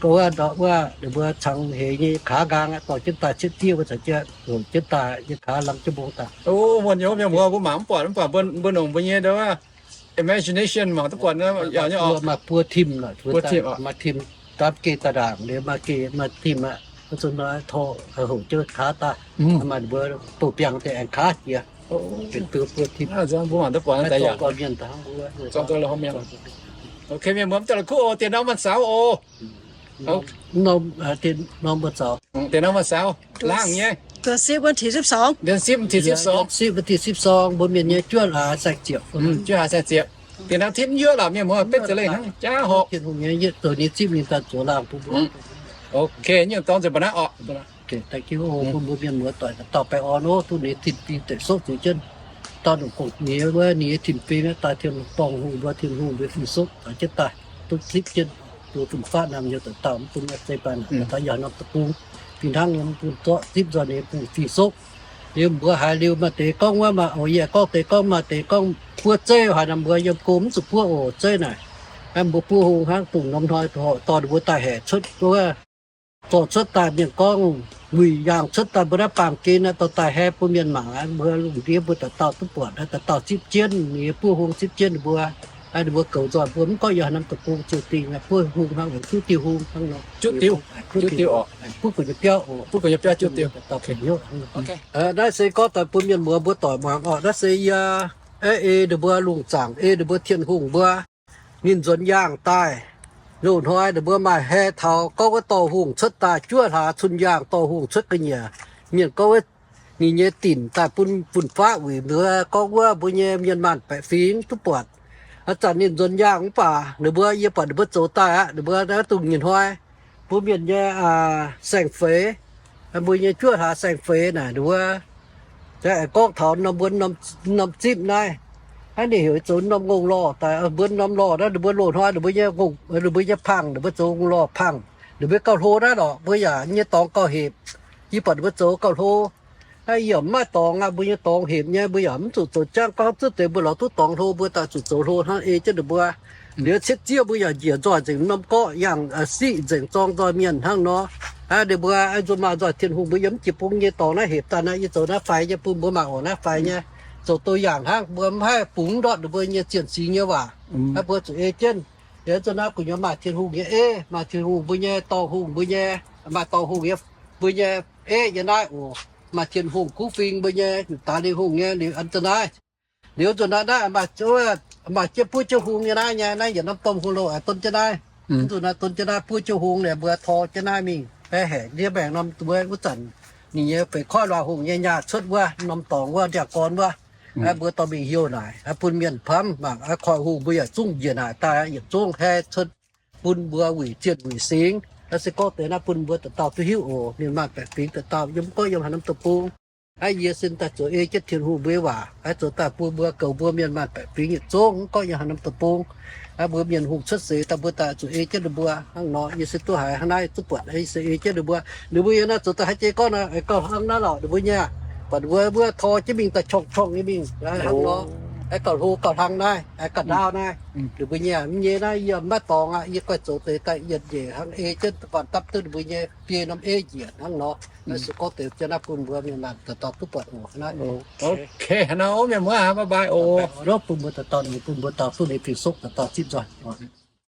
gorngv wuov ndortv wuov ninh mbuo cangx heix nyei kaav nqaang aqv, dorh jienv daaih cietv zieqv wuov caux jienv, houc jienv daaih nyei kaav lamh jienv mbong daaih. O, wuonh nyei, mienh muoz mbuo mangc mv buatc, mv baac mbuo, mbuo nongc mbuo nyei ndo wuov imagination mangc duqv buatc. Maaih buo tim, maaih tim, dapv geh daaih ndaangc liuz maaih geh maaih tim aqv. Zuqc nor tor houc jienv kaav daaih, maaih ninh mbuo bouh biangh deix aengx kaav jiex, benx buo tim. Mbuo mangc duqv buatc, mienh, mienh muoz mv daaih la'kuqv oc, diex norm manh saux oc. Norm, diex norm manh saux, laangh nyei. Sipv, sipv, sipv sorng, mbuo mienh nyei juov hlaax saeng ziepc. Juov hlaax saeng ziepc. Diex norm tipv yuoqv lorqc, mienh muoz, betv za'eix hnangv jaav horpc. Tin-Hungh nyei yietc zoux nyei zipv ninh daaih zuqc laangh bun mbuo. Ok, nyungc dorngx nzengc mbuo naaiv oc. Geh daaih jienv o, bun mbuo mienh muoz doic dauh baengh orn ov, duqv ninh nyei tin-fingx deic sopv zuiz jienv. Dauh nongc gong-nyei wuov, ninh nyei tin-fingx daaih tien dorngh hungh mbuo, Tin-Hungh mbuo fingx sopv doix jienv daaih, duqv zipv jienv, duqv fun-faqv naamh nyouz daaih dauh mv bun maaih zeiv baaih naaic, dauh yaac norm deic-bung fih hnangv nyei, mv bun zorqv zipv nzoih ninh nyei bun fingx sopv. Liuz mbuo haiz liuz maaih deix gorngv wuov, maaih oix yie gorngv deix gorngv, maaih deix gorngv buo zeiv haic naaic, mbuo yiem go mv zuqc buov oc, zeiv naaic. Mbuo buov hung hnangv dongh norm hnoi dorh ninh mbuo daaih haeqc cuotv wuov, zorqv cuotv daaih mienh gorngv wuic yaangh cuotv daaih mbuo naaiv baamh gen naaiv dorh daaih haeqv bun mienh mangc aqv. Mbuo lungh ndiev mbuo dauh dauh duqv buatc, dauh dauh zipv jienv, ninh nyei buov hung zipv jienv ninh mbuo. Ninh mbuo goux nzoih mbuo mv gorngv yaac norm deic-bung ziouc dingc buov hung hnangv weic zuqc diuh hung hnangv nor. Buov gu'nyuoz biauv oc. Naaiv se gorngv daaih bun mienh muoz mbuo doic muangx oc. Naaiv se yie, ei, ei ninh mbuo lungh zaangc, ei ninh mbuo Tin-Hungh mbuo, ninh nzuonx yaangh daaih. Loz-hnoi ninh mbuo maaih heh taux gorngv wuov dorh hungh cuotv daaih, juov hlaax cun yaangh dorh hungh cuotv ga'nyiec. Mienh gorngv wuov ninh nyei dinc daaih bun fun-faqv wuic mbuo gorngv wuov mbuo nyei mienh maanh baeqc fingx duqv buatc. Ih zanc ninh nzuonx yaangh mv baac ninh mbuo, yie buatc ninh mbuo zoux daaih aqv. Ninh mbuo naaiv dongh nyei hnoi mbuo mienh nyei saeng-feix, mbuo nyei juov hlaax saeng-feix naaic ninh mbuo aengx gorngv taux norm mbuo norm zipv naaiv. Hnangv ninh heuc zoux norm ngongh lorh daaih, mbuo norm lorh naaiv ninh mbuo loz-hnoi ninh mbuo nyei, ninh mbuo nyei pangh, ninh mbuo zoux ngongh lorh pangh. Ninh mbuo gauh hlo naaiv lorqc, mbuo yaac nyei dorngx gauh hepc. Yie buatc ninh mbuo zoux gauh hlo. Yie yaac mv maaih dorngx aqv, mbuo nyei dorngx hepc nyei, mbuo yaac mv zuqc zoux jangv gorngv zuqc deix mbuo lorz duqv dorngx hlo, mbuo daaih zuqc zoux hlo hnangv ei jienv ninh mbuo. Liuz cietv zieqv mbuo yaac njiec nzoih nzengc norm gorqv yangh siqv nzengc zorng nzoih mienh hnangv nor. Ninh mbuo nzuonx maaih nzoih Tin-Hungh mbuo yiem mv jiex bung nyei dorngx naaiv hepc daaih naaiv, yie zoux naaiv faix nyei bun mbuo maaih oc, naaiv faix nyei. Zoux duqv yangh hnangv mbuo mv haih bungx ndortv ninh mbuo nyei zienh singx nyei waac. Mbuo zuqc ei jienv. Liuz nzunc naaiv gu'nyuoz maaih Tin-Hungh nyei eiv, maaih Tin-Hungh mbuo nyei dorngx hungh mbuo nyei, maaih dorngx hungh nyei mbuo nyei eiv yiem naaiv oc. Maaih Tin-Hungh kuv fing mbuo nyei, Daaih Lingh Hungh nyei liuz an zunc naaiv. Liuz nzunc naaiv naaiv maaih, maaih jienv buov jienv hung nyei naaiv nyei, naaiv yietc norm domh hungh loh aengx don jienv naaiv. Nzunc naaiv don jienv naaiv buov jienv hung liuz mbuo tor jienv naaiv mingh, baeqv haeqc ndiev maengx norm wuov, wuov zanc ninh nyei feix koiv luangh hungh nyei nyaah cuotv wuov norm dorngx wuov ndiangx-gorn wuov. Mbuo dorh mingh hiuv naaic bun mienh baamv mangc, koiv hungh mbuo yaac zungv njiec naaic daaih yietc zungv haih cuotv bun mbuo wuic zienh wuic singx. Naaiv se gorngv deix naaiv bun mbuo dauh dauh duqv hiuv oc. Mienh maanh baeqc fingx dauh dauh yiem mv gorngv yiem haaix norm deic-bung. Aa, yie sin daaih zoux ei jienv Tin-Hungh mbuo nyei waac, aa, zoux daaih bun mbuo goux mbuo mienh maanh baeqc fingx yietc zungv mv gorngv yiem haaix norm deic-bung. Hnangv mbuo mienh hungh cuotv seix daaih mbuo daaih zuqc ei jienv ninh mbuo hnangv nor. Yie se duqv haiz hnangv naaiv duqv buatc, yie se ei jienv ninh mbuo. Ninh mbuo yiem naaiv zoux daaih haaix jiex gorngv naaic, gauh hnangv naaiv lorqc ninh mbuo nyei. Buatc ninh mbuo, mbuo tor jienv mingh daaih qorngv-qorngv nyei mingh hnangv nor. Aengx gauh hlo gauh hlang naaiv, aengx gauh ndaauv naaiv. Ninh mbuo nyei, mv nyei naaiv yie mv maaih dorngx aqv. Yie goiv zoux deix daaih yietc nyeic hnangv ei jienv buatc dapv duqv ninh mbuo nyei biei norm ei njiec hnangv nor. Naaiv se gorngv deix jienv naaiv bun mbuo mienh maanh dauh dauh duqv buatc oc naaiv. Ok, hnangv naaiv mienh muoz, bye bye oc. Bun mbuo dauh dauh, bun mbuo dauh duqv ninh fingx-soqv dauh dauh zipv nzoih.